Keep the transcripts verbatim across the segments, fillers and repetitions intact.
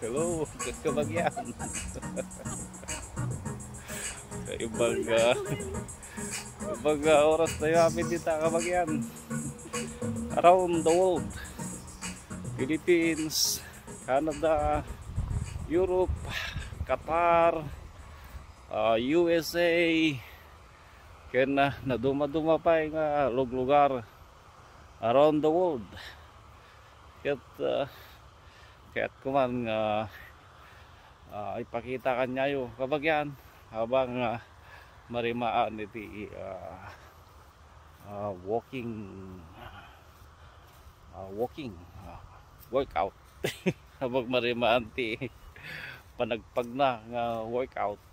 Hello, kabagyan. Kaimbag, ah, kaimbag, ah, oras tayo amin dita, kabagyan. Around the world. Philippines, Canada, Europe, Qatar, ah, U S A, ken, ah, naduma-duma pay nga luglugar around the world. Ket, ah, kayatko man nga, ah, ipakita kaniayo, kabagyan, habang, ah, marimaan iti, ah, ah, walking, ah, walking, ah, workout. Habang marimaan ti panagpagna nga workout.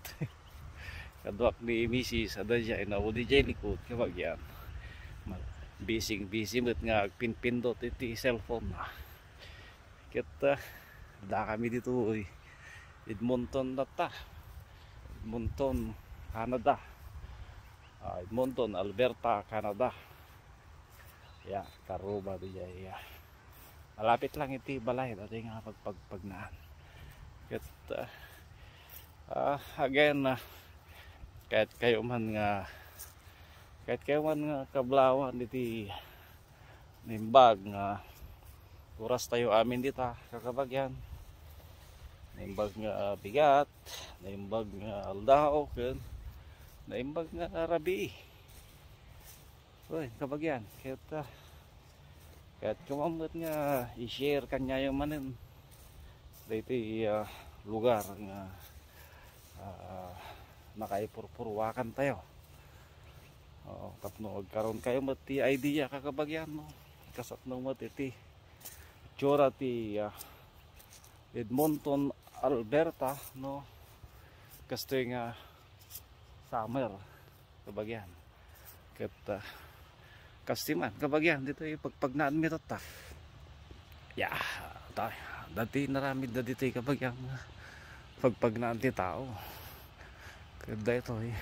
Kaduak ni misis, adda diay, na, o, diay likod, kabagyan. Ma-, busy-busy met nga agpinpindot iti cellphone na. Ket, ah, adda kami ditoy Edmonton latta. Edmonton, Canada. Ah, Edmonton, Alberta, Canada. Ya, karuba diay, ya. Malapit lang iti balay, dati nga pagpagpagnaan. Ket, ah, ah, again, ah, kayatkayo man nga, kayatkayo man nga kablawan iti naimbag nga oras tayo amin dita, kakabagyan. Naimbag nga bigat, naimbag nga aldaw, ken naimbag nga rabii. Uy, kabagyan, ket, ah, kayatko man met nga i-share kaniayo manen daytoy, ah, lugar nga, ah, nakaipurpuruakan tayo. Oo, tapno agkaroon kayo met ti idea, kakabagyan, no? Kasatno met iti itsura ti, ah, Edmonton, Alberta, no? Kastoy nga summer, kabagyan. Ket, ah, kastoy man, kabagyan, ditoy pagpagnaanmi tatta. Ya, ta-, dati naramidda ditoy, kabagyan, nga pagpagnaan ti tao. Ket daytoy,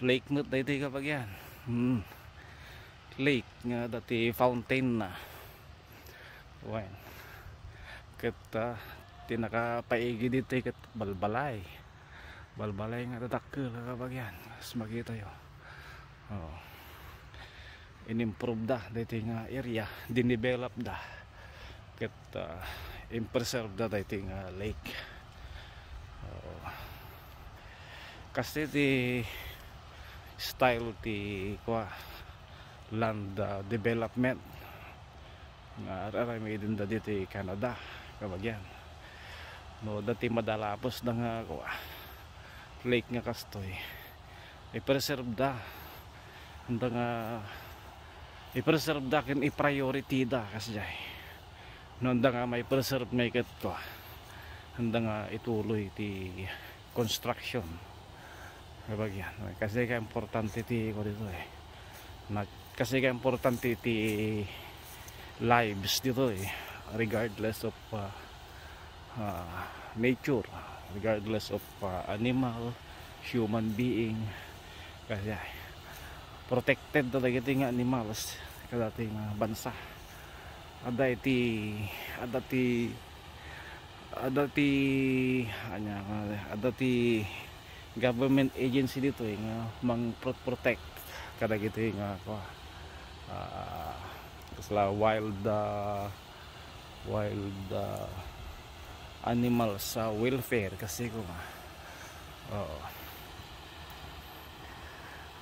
lake met daytoy, kabagyan. Hmm. Lake nga dati fountain na. Wen. Ket, ah, ti nakapaigi ditoy ket balbalay. Balbalay nga dadakkel, kakabagyan. Kas makitayo. Oo. Inimprove da daytoy nga area, dinevelop da. Ket, ah, impreserve da daytoy nga lake. Oo. Kastoy ti style ti, kua, land, ah, development nga ar-aramidenda ditoy Canada, kabagyan. No, dati madalapos da nga, kua, lake nga kastoy, i-preserve da. Anda nga i-preserve da ken i-priority da, kasdiay. No, anda nga mai-preserve ngay ket, kua, anda nga ituloy ti construction. Kabagyan, kasi ka importante ti, ko dito eh. Na, kasi ka importante ti lives dito eh. Regardless of, ah, ah, nature, regardless of, ah, animal, human being. Kasi protected talaga ti nga animals kadati nga bansa. Adda iti, adda ti, adda ti, ania, adda ti government agency ditoy nga mang-protect kadagiti nga, kua, ah, kasla wild, ah, wild, ah, animals, ah, welfare kasi ko nga. Oo.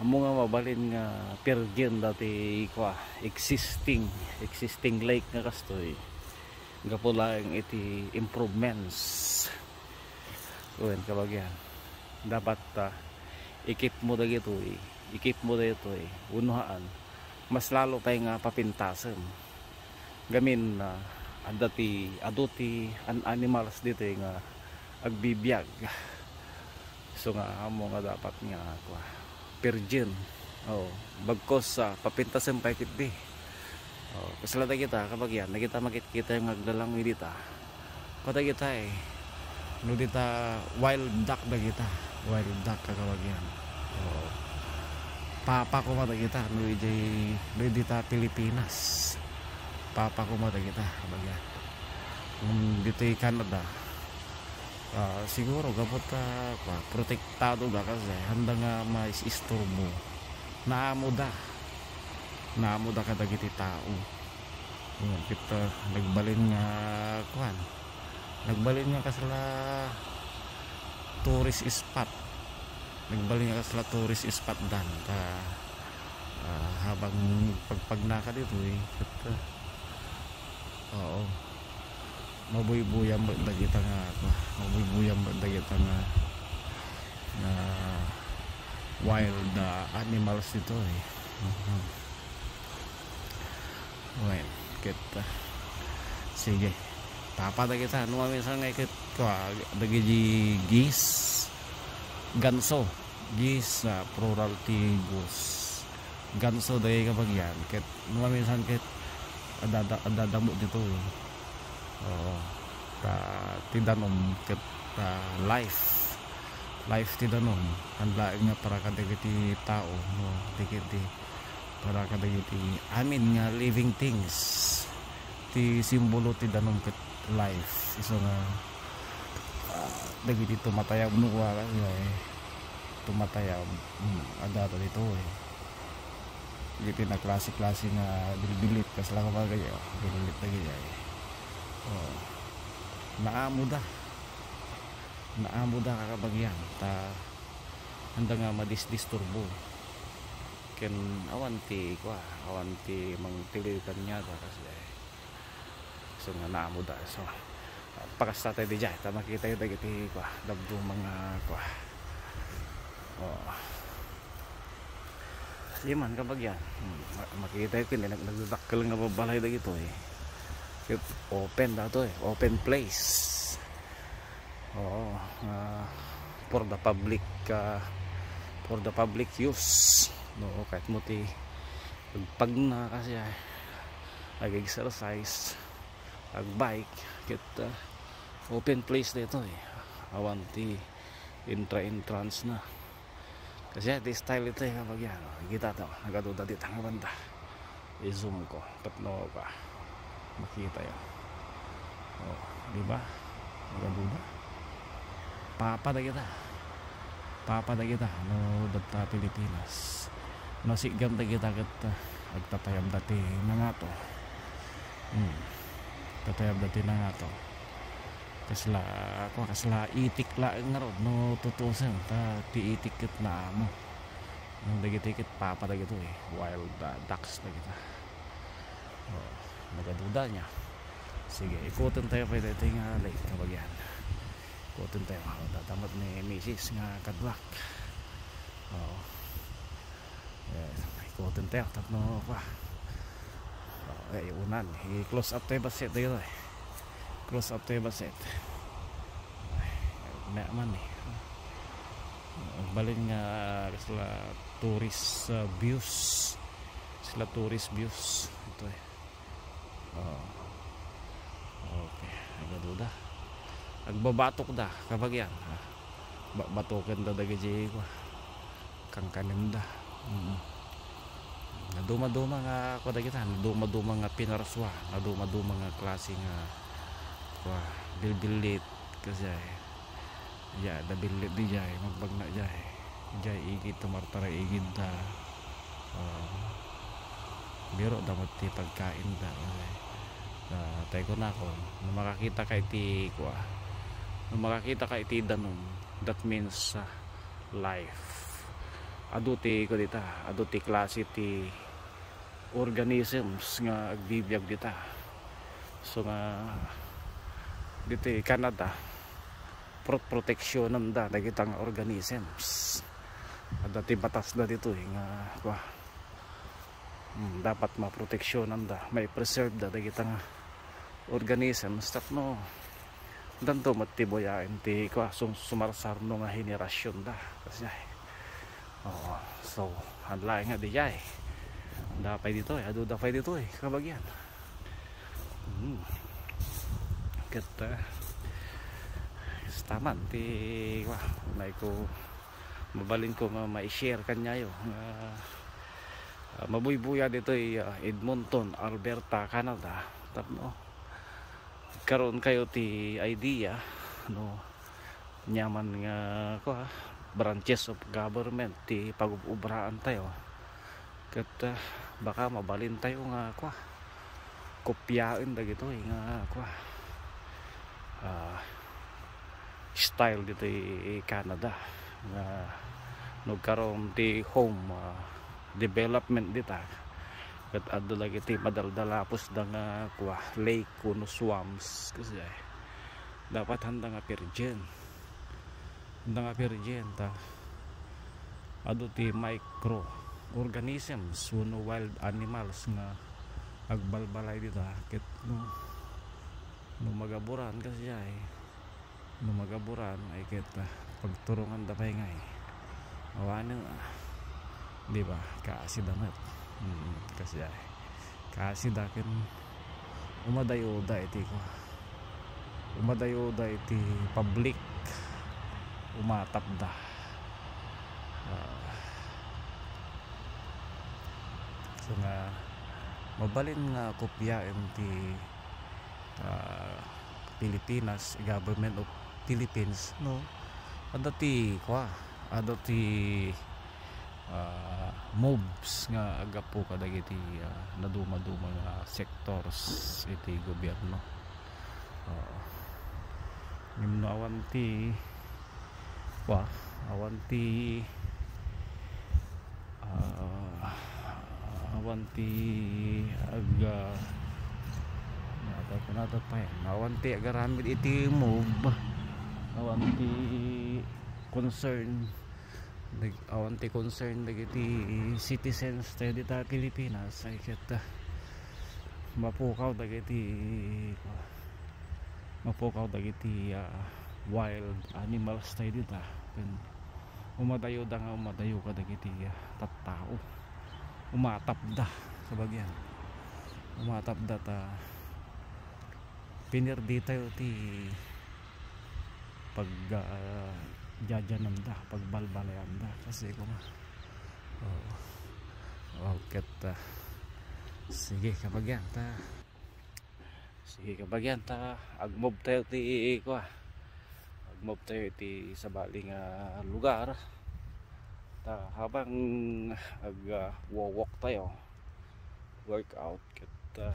Amo nga mabalin nga pirgen dati, kua, existing, existing lake nga kastoy. Gapu laeng iti improvements. Wen, kabagyan. Dapat, ah, i-keep mo dagitoy, i-keep mo dagitoy. Wenno haan, mas lalo pay nga papintasem. Gamin, ah, adda ti, adu ti an-, animals ditoy nga agbibiag. So nga, amo nga dapat nga, kua, virgin. Oh, bagkos, ah, papintasem pay ketdi. Oh, kasla dagita, kabagyan, dagita makitkita nga aglalangoy dita. Kadagita eh. No dita wild duck dagita. Wild duck, kakabagyan. Oh. Papa ko madagita, no ijay, no dita Pilipinas. papa koma dagita, baga. Ngem ditoy Canada, ah, siguro gapu ta, kua, protektado da kasi, handa nga maistorbo. Naamo da. Naamo da kadagiti tao. Ngem ket, ah, nagbalin nga, kuan, nagbalin nga kasla tourist spot. Nagbalin nga kasla tourist spot dan ta, ah, habang pagpagnaka ditoy, ket, ah, oo, mabuybuyan met dagita nga, ah, mabuybuyan met dagita nga, nga wild, ah, animals ditoy. Mhm. Wen, ket, ah, sige. Papa dagita, no maminsan nga ket, kua, dagiti geese, ganso, geese, ah, plural ti goose. Ganso dagiti kabagian, ket no maminsan ket adada-, adadamo ditoy. Oo. Ta, ti danum ket, ah, life. Life ti danum. Haan laeng nga para kadagiti tao, no, dagiti para kadagiti amin nga living things. Ti simbolo ti danum ket life. Isu nga, ah, dagiti tumatayab no kua, eh, tumatayab, hmm, adda ditoy. Dagiti naklase-klase nga bilbilit, kasla kumbaga, bilbilit dagiti. Oh. Naamo da. Naamo da kakabagian. Ta, handa nga madisdisturbo. Ken awan ti, kua, awan ti mangtiliw kaniada, kasi, eh, so nga naamo da. So, pakasta tayo di jay, ta makita tayo dagiti, kua, dabduma nga, kua. Oh. Di man, kabagian. Hmm, ma-, makita tayo kini, nag-, nagdadakkel nga babbalay dagito, eh. Open dato, eh. Open place. Oo, ah, for the public, ah, for the public use. No, kahit mo ti agpagna kasi ay, ag-exercise, ag-bike, ket, ah, open place dito eh. Awan ti intra entrance na. Kasi di style ito eh, kabagian. Kita to, nagaduda dito nga banda. I-zoom ko, tapno ka. Makita yan. Oh, di ba? Nagaduda. Papa dagita. Papa dagita, no, adda Pilipinas. No, sigam dagita ket, ah, agtatayab dati nangato. Hmm. Tatayab dati nangato. Kasla, kua, kasla itik laeng ngarud, no, tutusen, ta ti itik ket naamo. Ngem dagiti ket papa dagito, eh, wild, ah, ducks dagita. Oh, nagaduda niya. Sige, ikuton tayo pa iti nga lake, kabagian. Ikuton tayo. Oh, dadamat ni misis nga kaduak. Oo. Eh, ikuton tayo, tapno, pa. Oh, eh, unan. I-close up tayo, basit tayo, eh. Close up tayo, basit. Ay, na man, eh. Balin nga, kasla tourist, uh, views. Sila tourist views. Ito, eh. Oo. Okay, nagaduda. Agbabatok da, kabagian, ha? Ba-, batoken da dagiti, kua, kangkanem da. Mm. Naduma-duma nga, kua, dagita, naduma-duma nga pinarsua, naduma-duma nga klase nga, kua, bilbilit, kasi ay, ya, da billit di jay, magbagna jay. Jay igid, tumartara igid da. Ah, biro da met ti pagkain da. Ah, tay kunakon, no makakita ka iti, kua, no makakita ka iti danum, that means, ah, life. Adu ti, kua, dita, adu ti klase ti organisms nga agbibiag dita. So nga, ditoy Canada, pro-, proteksyonanda dagita nga organisms. Adda ti batasda ditoy nga, kua, mm, dapat maproteksyonanda, mai-preserve da dagita nga organisms tapno danto met ti buyaen ti, kua, sum-, sumarsarno nga henerasyon da. Kasi, ay, oo, so, haan laeng nga di jay. Adda pay ditoy, adu da pay ditoy, kabagian. Hmm. Ket, ah, kasta man ti, kua, may ko, mabalin ko nga mai-share kaniayo nga, Ah, mabuybuya ditoy, ah, Edmonton, Alberta, Canada. Tapno karon kayo ti idea, no, nyaman nga, kua, branches of government ti pagub-ubraan tayo. Ket, ah, baka mabalin tayo nga, kua, kopyaen dagitoy nga, kua, ah, style ditoy Canada nga nagkaroon ti home, ah, development dita. Ket adda dagiti madaldalapos da nga, kua, lake kuno swamps kasi ay. Dapat handa nga virgin. Handa nga virgin ta adu ti microorganisms wenno wild animals nga agbalbalay dita ket no, no magaburan kasi ay, no magaburan ay ket, ah, pagturonganda pay ngay. Awanen, ah, di ba? Kaasida met. Mm, kasi ay. Kaasida ken umadayoda iti ko. Umadayoda iti public. Umatapda. Ah. So nga, mabalin nga kopyaen ti, ah, Pilipinas, Government of Philippines, no? Adda ti, kua, adda ti, ah, moves nga aggapu kadagiti, ah, naduma-duma nga sectors iti gobyerno. Oo. Ngem no awan ti, kua, awan ti, ah, awan ti ag-, ah, nata, nata pa yan. Awan ti agaramid iti move. Awan ti concern. Nag-, awan ti concern dagiti citizens tayo dita Pilipinas. Ay ket, ah, mapukaw dagiti, mapukaw dagiti, ah, wild animals tayo dita. Ken umadayoda nga umadayo kadagiti, ah, tattao. Umatapda, kabagian. Umatapda ta pinirdi tayo ti pag, ah, jajananda, pagbalbalayanda. Kasi ko nga, oo. Wow, ket, ah, sige, kabagian ta. Sige, kabagian ta. Agmove tayo ti, kua. Agmove tayo ti sabali nga lugar. Ta habang ag, ah, wo-walk tayo, workout, ket, ah,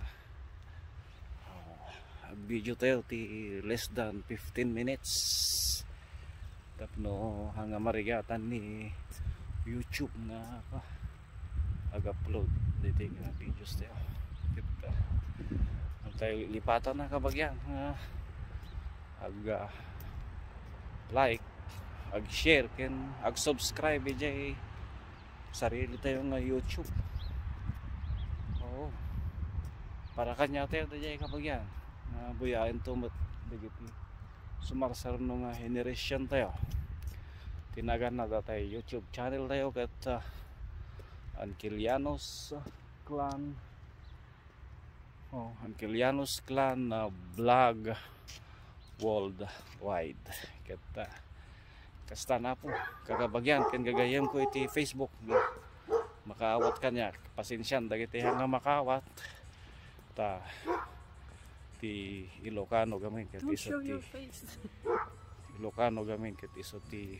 ah, ag-video tayo ti less than fifteen minutes. Tapno hanga marigatan ni YouTube nga, ah, ag-upload diti nga videos tayo. Ket, ah, ang tayo lipatan na kabagian nga ag, ah, like, ag-share, ken ag-subscribe ijay sarili tayo nga YouTube. Oo. Para kanya tayo dayjay kabagian. Nga buyaen to met dagiti sumarsarno nga generation tayo. Tinagan na datay YouTube channel tayo ket, ah, Angkilianos Clan. Oh, Angkilianos Clan, ah, Vlog Worldwide. Ket, ah, kasta na po, kakabagian, ken gagayyem ko iti Facebook. Makaawat kaniak. Pasensian dagiti nga makaawat. Ta, ti Ilocano gamin ket Don't isu show ti your face. Ilocano gamin ket isu ti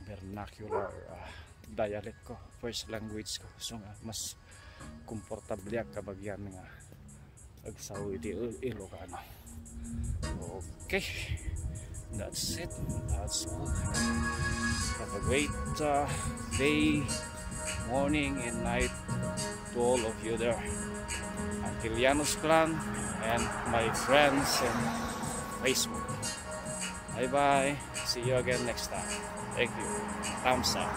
vernacular, ah, dialect ko, first language ko. So nga, mas komportableak kabagian nga agsao iti Il-, Ilocano. Okay. That's it. That's all. Have a great, uh, day, morning, and night to all of you there. Angkilianos Clan and my friends in Facebook. Bye-bye. See you again next time. Thank you. Thumbs up.